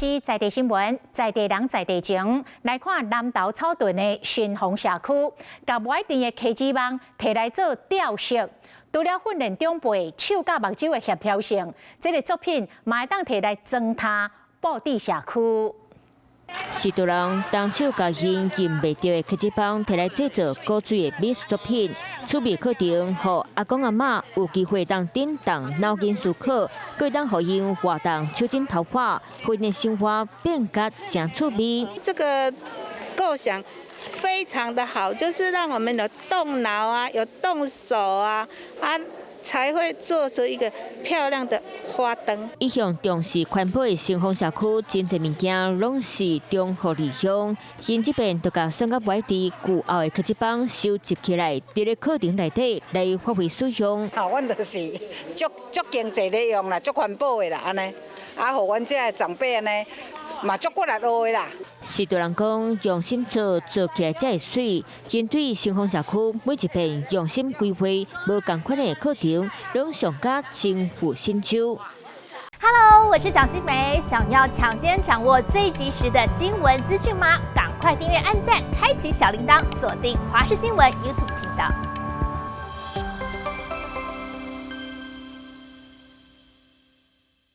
是在地新聞，在地人在地情，來看南投草屯的新豐社區，共無愛甜的溪子網提來做吊飾，除了訓練長輩手佮目睭的協調性，這个作品嘛會當提來裝奅布置社區。是大人動手共𪜶用袂著的刻紙枋提來製作古錐的美術作品，趣味課程，予阿公阿嬤有機會當振動腦筋思考，閣會當予𪜶活動手指頭皮，訓練生活變甲誠趣味。這個構想非常的好，就是讓我們有動腦啊，有動手啊，啊，才會做出一個漂亮的花燈。一向重視環保的新豐社區，真濟物件攏是重複利用。𪜶這邊就共算甲無愛佇舊後的刻紙枋收集起來，佇咧課程內底來發揮使用。啊，阮就是足足經濟咧用啦，足環保的啦，按呢，啊，予阮這个長輩按呢，嘛足骨力學的啦。是大人講，用心做，做起來才會媠。針對新豐社區每一遍用心規劃，無仝款的課程，攏上加真富新手。 Hello，我是蔣新梅，想要搶先掌握最及時的新聞資訊嗎？趕快訂閱、按讚、開啟小鈴鐺，鎖定華視新聞 YouTube 頻道。